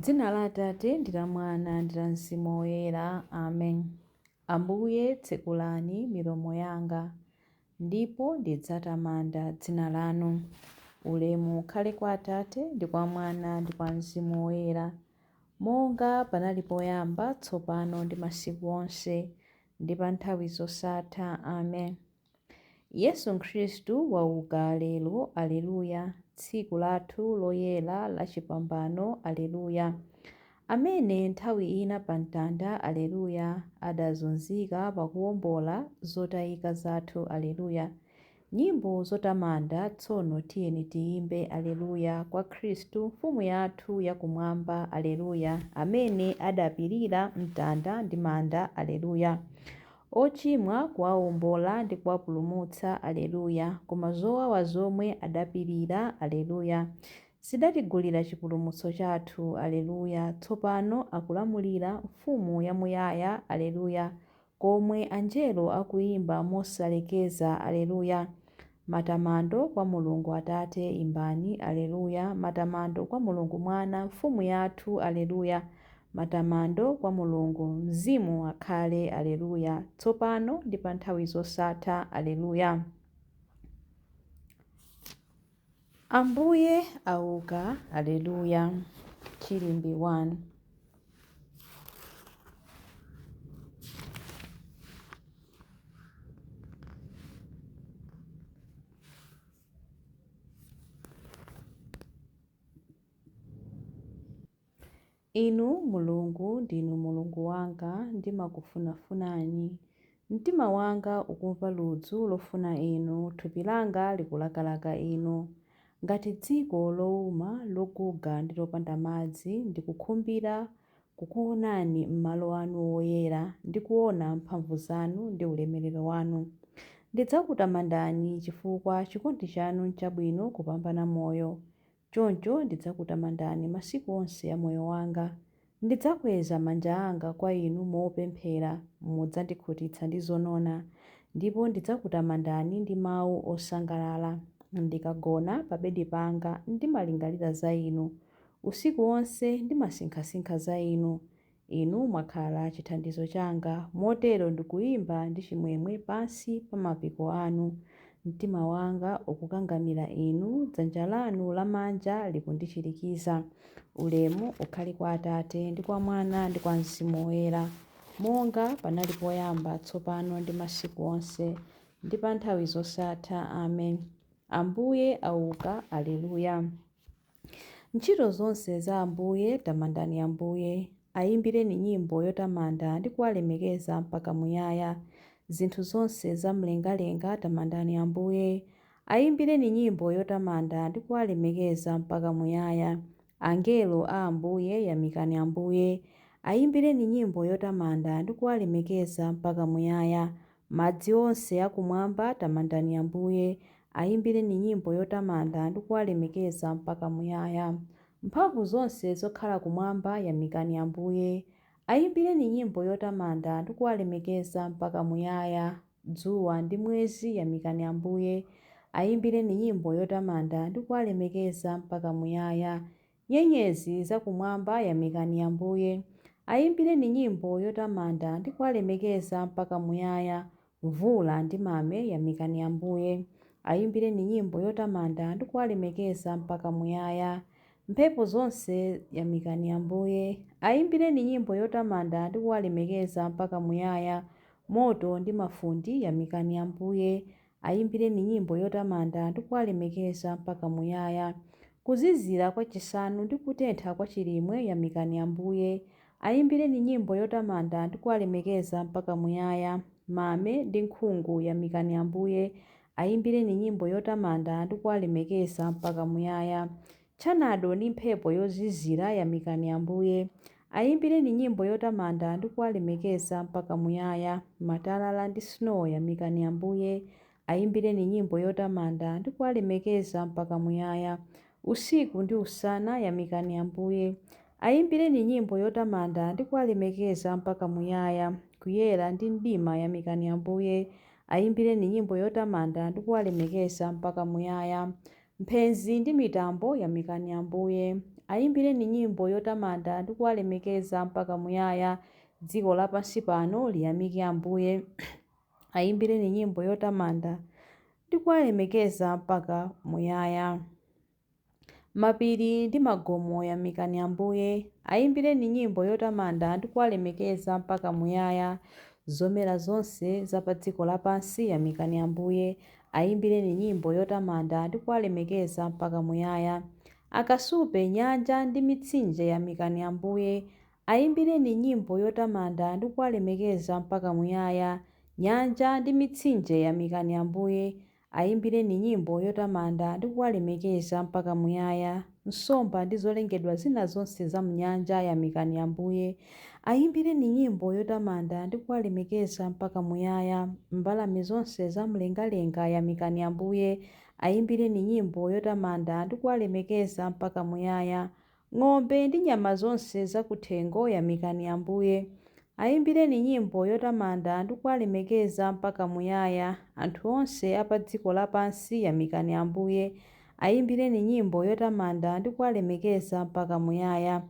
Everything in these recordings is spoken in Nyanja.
Dzina la Atate ndi la Mwana ndi la Mzimu Woyera. Amen. Ambuye, tsekulani milomo yanga, ndipo ndidzatamanda dzina lanu. Ulemu ukhale kwa Atate ndi kwa Mwana ndi kwa Mzimu Woyera, monga panali poyamba, tsopano ndi masiku onse, ndi pa nthawi zosatha. Amen. Yesu Khristu wauka lero, Alleluya, tsiku lathu loyera la chipambano, Alleluya. Amene nthawi ina pa mtanda, Alleluya, adazunzika pakuwombola zotayika zathu, Alleluya. Nyimbo zotamanda tsono tiyeni tiyimbe, Alleluya, kwa Khristu Mfumu yathu yakumwamba, Alleluya, amene adapirira mtanda ndi manda, Alleluya. Ochimwa kuwawombola ndi kuwapulumutsa, Alleluya, koma zowawa zomwe adapirira, Alleluya, zidatigulira chipulumutso chathu, Alleluya. Tsopano akulamulira Mfumu yamuyaya, Alleluya, komwe anjelo akuyimba mosalekeza, Alleluya. Matamando kwa Mulungu Atate, imbani, Alleluya. Matamando kwa Mulungu Mwana, Mfumu yathu, Alleluya. Matamando kwa Mulungu Mzimu akhale, Alleluya, tsopano ndi pa nthawi zosatha, Alleluya. Ambuye auka, Alleluya. Chilimbi 1. Inu Mulungu ndinu Mulungu wanga, ndimakufunafunani. Mtima wanga ukumva ludzu lofuna inu, thupi langa likulakalaka inu. Ngati dziko lowuma, loguga ndi lopanda madzi, ndikukhumbira kukuonani m'malo anu woyera ndi kuona mphamvu zanu ndi ulemerero wanu. Ndidzakutamandani chifukwa chikondi chanu n'chabwino kupambana moyo. Choncho ndidzakutamandani masiku onse a moyo wanga. Ndidzakweza manja anga kwa inu mopemphera, mudzandikhutitsa ndi zonona, ndipo ndidzakutamandani ndi mawu osangalala. Ndikagona pa bedi panga ndimalingalira za inu. Usiku wonse ndimasinkhasinkha za inu. Inu mwakhala chithandizo changa, motero ndikuyimba ndi chimwemwe pansi pa mapiko anu. Mtima wanga ukukangamira inu, dzanja lanu lamanja likundichirikiza. Ulemu ukhale kwa Atate ndi kwa Mwana ndi kwa Mzimu Woyera, monga panali poyamba, tsopano ndi masiku onse, ndi pa nthawi zosatha. Amen. Ambuye auka, Alleluya. Ntchito zonse za Ambuye, tamandani Ambuye. Ayimbireni nyimbo yotamanda ndi kuwalemekeza mpaka muyaya. Zinthu zonse zamlengalenga, tamandani Ambuye. Ayimbireni nyimbo yotamanda ndi kuwalemekeza mpaka muyaya. Angelo a Ambuye, yamikani Ambuye. Ayimbireni nyimbo yotamanda ndi kuwalemekeza mpaka muyaya. Madzi onse akumwamba, tamandani Ambuye. Ayimbireni nyimbo yotamanda ndi kuwalemekeza mpaka muyaya. Mphamvu zonse zokhala kumwamba, yamikani Ambuye. Ayimbireni nyimbo yotamanda ndi kuwalemekeza mpaka muyaya. Dzuwa ndi mwezi, yamikani Ambuye. Ayimbireni nyimbo yotamanda ndi kuwalemekeza mpaka muyaya. Nyenyezi zakumwamba, yamikani Ambuye. Ayimbireni nyimbo yotamanda ndi kuwalemekeza mpaka muyaya. Mvula ndi mame, yamikani Ambuye. Ayimbireni nyimbo yotamanda ndi kuwalemekeza mpaka muyaya. Mphepo zonse, yamikani Ambuye. Ayimbireni nyimbo yotamanda ndi kuwalemekeza mpaka muyaya. Moto ndi mafundi, yamikani Ambuye. Ayimbireni nyimbo yotamanda ndi kuwalemekeza mpaka muyaya. Kuzizira kwa chisanu ndi kutentha kwa chilimwe, yamikani Ambuye. Ayimbireni nyimbo yotamanda ndi kuwalemekeza mpaka muyaya. Mame ndi nkhungu, yamikani Ambuye. Ayimbireni nyimbo yotamanda ndi kuwalemekeza mpaka muyaya. Tchanado ndi mphepo yozizira, yamikani Ambuye. Ayimbireni nyimbo yotamanda ndi kuwalemekeza mpaka muyaya. Matalala ndi snow, yamikani Ambuye. Ayimbireni nyimbo yotamanda ndi kuwalemekeza mpaka muyaya. Usiku ndi usana, yamikani Ambuye. Ayimbireni nyimbo yotamanda ndi kuwalemekeza mpaka muyaya. Kuyera ndi mdima, yamikani Ambuye. Ayimbireni nyimbo yotamanda ndi kuwalemekeza mpaka muyaya. Mphenzi ndi mitambo, yamikani Ambuye. Ayimbireni nyimbo yotamanda ndi kuwalemekeza mpaka muyaya. Dziko lapansi pano liyamike Ambuye. Ayimbireni nyimbo yotamanda ndi kuwalemekeza mpaka muyaya. Mapiri ndi magomo yamikani Ambuye. Ayimbireni nyimbo yotamanda ndi kuwalemekeza mpaka muyaya. Zomera zonse za pa dziko lapansi yamikani Ambuye. Ayimbireni nyimbo yotamanda ndi kuwalemekeza mpaka muyaya. Akasupe, nyanja ndi mitsinje yamikani Ambuye. Ayimbireni nyimbo yotamanda ndi kuwalemekeza mpaka muyaya. Nyanja ndi mitsinje yamikani Ambuye. Ayimbireni nyimbo yotamanda ndi kuwalemekeza mpaka muyaya. Nsomba ndi zolengedwa zina zonse za m'nyanja yamikani Ambuye. Ayimbireni nyimbo yotamanda ndi kuwalemekeza mpaka muyaya. Mbalame zonse zamlengalenga yamikani Ambuye. Ayimbireni nyimbo yotamanda ndi kuwalemekeza mpaka muyaya. Ng'ombe ndi nyama zonse zakuthengo yamikani Ambuye. Ayimbireni nyimbo yotamanda ndi kuwalemekeza mpaka muyaya. Anthu onse a pa dziko lapansi yamikani Ambuye. Ayimbireni nyimbo yotamanda ndi kuwalemekeza mpaka muyaya.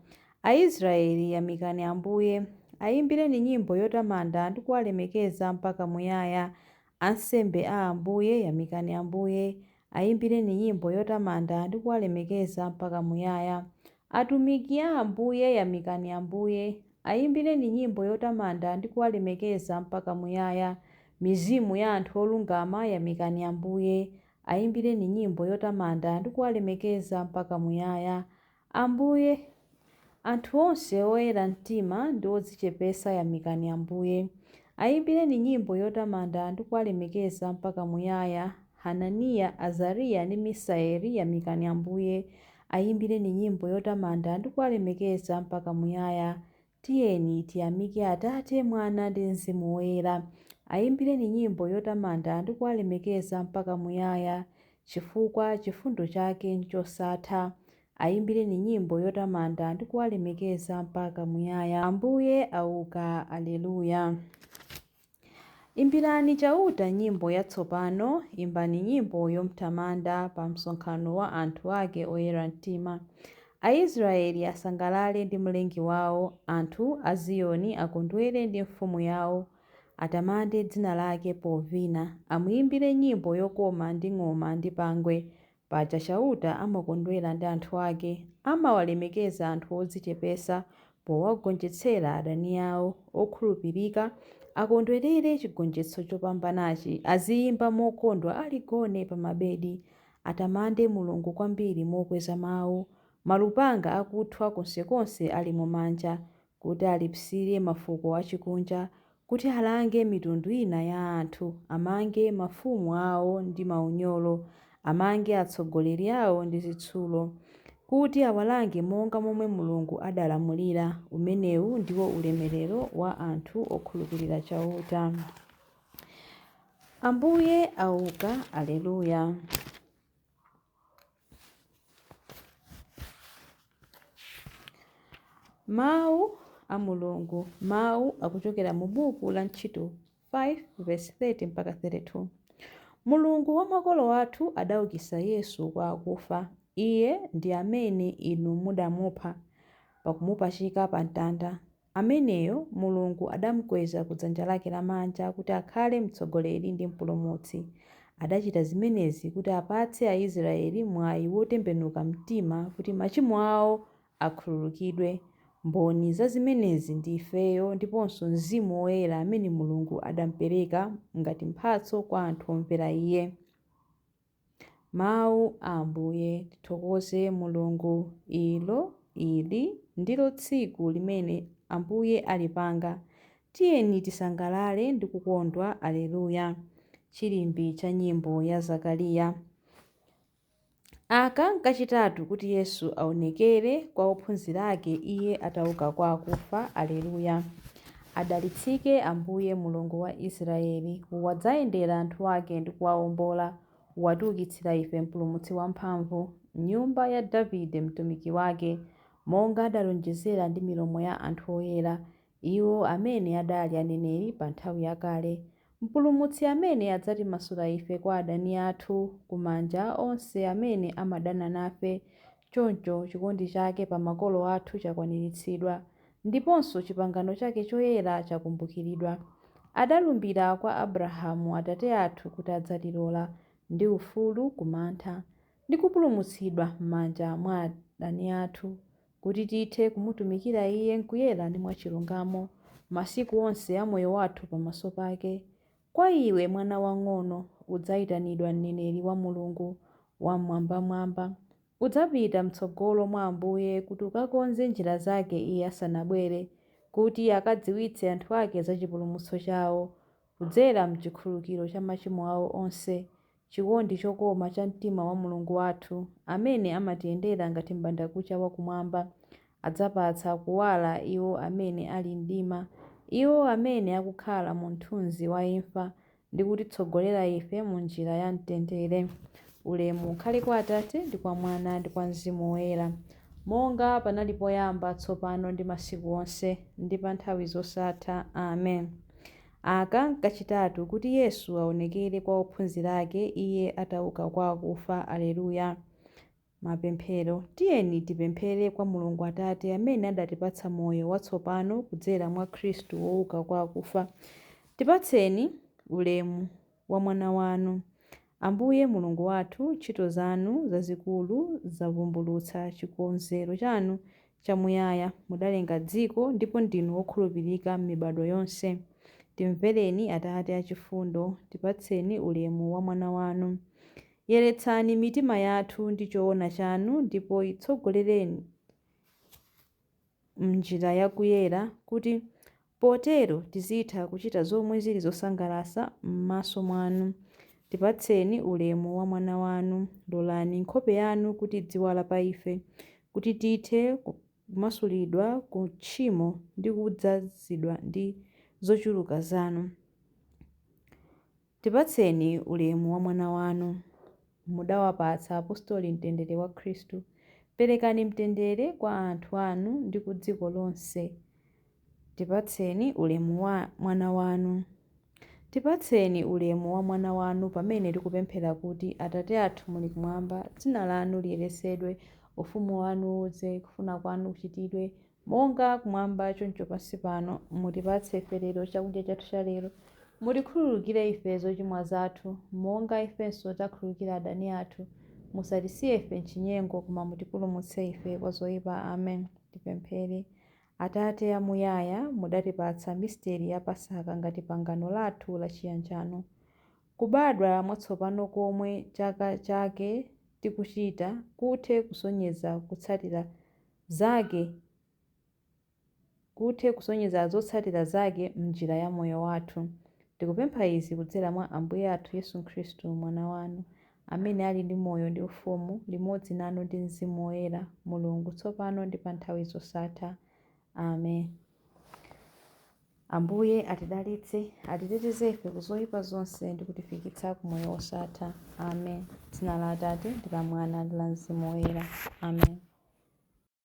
Aisraeli yamikani Ambuye. Ayimbireni nyimbo yotamanda ndi kuwalemekeza mpaka muyaya. Ansembe a Ambuye yamikani Ambuye. Ayimbireni nyimbo yotamanda ndi kuwalemekeza mpaka muyaya. Atumiki a Ambuye yamikani Ambuye. Ayimbireni nyimbo yotamanda ndi kuwalemekeza mpaka muyaya. Mizimu ya anthu olungama yamikani Ambuye. Ayimbireni nyimbo yotamanda ndi kuwalemekeza mpaka muyaya. Ambuye, anthu onse oyera mtima ndi odzichepetsa yamikani Ambuye. Ayimbireni nyimbo yotamanda ndi kuwalemekeza mpaka muyaya. Hananiya, Azariya ndi Misaeli yamikani Ambuye. Ayimbireni nyimbo yotamanda ndi kuwalemekeza mpaka muyaya. Tiyeni tiyamike Atate, Mwana ndi Mzimu Woyera. Ayimbireni nyimbo yotamanda ndi kuwalemekeza mpaka muyaya, chifukwa chifundo chake n'chosatha. Ayimbireni nyimbo yotamanda ndi kuwalemekeza mpaka muyaya. Ambuye auka, Alleluya. Imbirani Chauta nyimbo yatsopano, imbani nyimbo yomutamanda pa msonkhano wa anthu ake oyera mtima. Aisraeli asangalale ndi Mlengi wawo, anthu a Ziyoni akondwere ndi mfumu yawo. Atamande dzina lake povina, amuyimbire nyimbo yokoma ndi ng'oma ndi pangwe. Paja Chauta amakondwera ndi anthu ake, amawalemekeza anthu odzichepetsa powagonjetsera adani awo. Okhulupirika akondwerere chigonjetso chopambanachi, aziyimba mokondwa ali gone pa mabedi. Atamande Mulungu kwambiri mokweza mawu, malupanga akuthwa konsekonse ali mumanja, kuti alipsire mafuko achikunja, kuti alange mitundu ina ya anthu, amange mafumu awo ndi maunyolo, amange atsogoleri awo ndi zitsulo, kuti awalange monga momwe Mulungu adalamulira. Umenewu ndiwo ulemerero wa anthu okhulupirira Chauta. Ambuye auka, Alleluya. Mawu a Mulungu. Mawu akuchokera mu buku la Ntchito 5:30 mpaka 32. Mulungu wa makolo athu adaukitsa Yesu kwa akufa. Iye ndi amene inu mudamupha pakumupachika pa mtanda. Ameneyo Mulungu adamukweza ku dzanja lake lamanja kuti akhale mtsogoleri ndi mpulumutsi. Adachita zimenezi kuti apatse Aisraeli mwayi wotembenuka mtima kuti machimo awo akhululukidwe. Mboni za zimenezi ndi ifeyo ndiponso Mzimu Woyera amene Mulungu adamupereka ngati mphatso kwa anthu omvera Iye. Mawu a Ambuye. Tithokoze Mulungu. Ilo ili ndilo tsiku limene Ambuye alipanga. Tiyeni tisangalale ndi kukondwa. Alleluya. Chilimbi cha nyimbo ya Zakariya. Aka nkachitatu kuti Yesu aonekere kwa ophunzira ake iye atauka kwa akufa. Alleluya. Adalitsike Ambuye Mulungu wa Israeli, wadzayendera anthu ake ndi kuwawombola, watiukitsira ife mpulumutsi wamphamvu, nyumba ya Davide mtumiki wake, monga adalonjezera ndi milomo ya anthu oyera, iwo amene adali aneneri pa nthawi yakale. Mpulumutsi amene adzatimasula ife kwa adani athu, kumanja onse amene amadana nafe. Choncho chikondi chake pa makolo athu chakwaniritsidwa, ndiponso chipangano chake choyera chakumbukiridwa. Adalumbira kwa Abrahamu atate athu kuti adzatilola ndi ufulu ku mantha, ndi kupulumutsidwa m'manja mwa adani athu, kuti tithe kumutumikira Iye m'kuyera ndi mwachilungamo, masiku onse a moyo wathu pamaso pake. Kwa iwe mwana wang'ono, udzayitanidwa mneneri wa Mulungu Wammwambamwamba. Udzapita m'tsogolo mwa Ambuye kuti ukakonze njira zake Iye asanabwere, kuti akadziwitse anthu ake za chipulumutso chawo, kudzera m'chikhululukiro cha machimo awo onse, chikondi chokoma cha mtima wa Mulungu wathu, amene amatiyendera ngati m'bandakucha wakumwamba, adzapatsa kuwala iwo amene ali mdima, iwo amene akukhala mu mthunzi wa imfa, ndi kutitsogolera ife mu njira ya mtendere. Ulemu ukhale kwa Atate ndi kwa Mwana ndi kwa Mzimu Woyera, monga panali poyamba, tsopano ndi masiku onse, ndi pa nthawi zosatha. Amen. Aka nkachitatu kuti Yesu aonekere kwa ophunzira ake iye atauka kwa akufa. Aleluya. Mapemphero. Tiyeni tipemphere kwa Mulungu Atate amene adatipatsa moyo watsopano kudzera mwa Khristu wouka kwa akufa. Tipatseni ulemu wa mwana wanu. Ambuye Mulungu wathu, ntchito zanu zazikulu zavumbulutsa chikonzero chanu chamuyaya. Mudalenga dziko ndipo ndinu wokhulupirika m'mibado yonse. Timvereni Atate achifundo, tipatseni ulemu wa mwana wanu. Yeretsani mitima yathu ndi choona chanu ndipo itsogolereni m'njira yakuyera, kuti potero tizitha kuchita zomwe zili zosangalatsa m'maso mwanu. Tipatseni ulemu wa mwana wanu. Lolani nkhope yanu kuti idziwala pa ife, kuti tithe kumasulidwa ku tchimo ndi kudzazidwa ndi zochuluka zanu. Tipatseni ulemu wa mwana wanu. Mudawapatsa apostoli mtendere wa Khristu. Perekani mtendere kwa anthu anu ndi ku dziko lonse. Tipatseni ulemu wa mwana wanu. Tipatseni ulemu wa mwana wanu pamene tikupemphera kuti, Atate athu muli kumwamba, dzina lanu liyeretsedwe, ufumu wanu udze, kufuna kwanu kuchitidwe, monga kumwamba choncho pansi pano. Mutipatse ife lero chakudya chathu cha lero. Mutikhululukire ife zochimwa zathu, monga ifenso takhululukira adani athu. Musatisiye ife m'chinyengo, koma mutipulumutse ife kwa zoyipa. Amen. Tipemphere. Atate amuyaya, mudatipatsa misteri ya Pasaka ngati pangano lathu lachiyanjano. Kubadwa mwatsopano komwe chaka chake tikuchita kuthe kusonyeza zotsatira zake m'njira ya moyo wathu. Tikupempha izi kudzera mwa Ambuye athu Yesu Khristu mwana wanu, amene ali ndi moyo ndi ufumu limodzi nanu ndi Mzimu Woyera, Mulungu, tsopano ndi pa nthawi zosatha. Amen. Ambuye atidalitse, atiteteze ife ku zoyipa zonse ndi kutifikitsa ku moyo wosatha. Amen. Dzina la Atate ndi la Mwana ndi la Mzimu Woyera. Amen.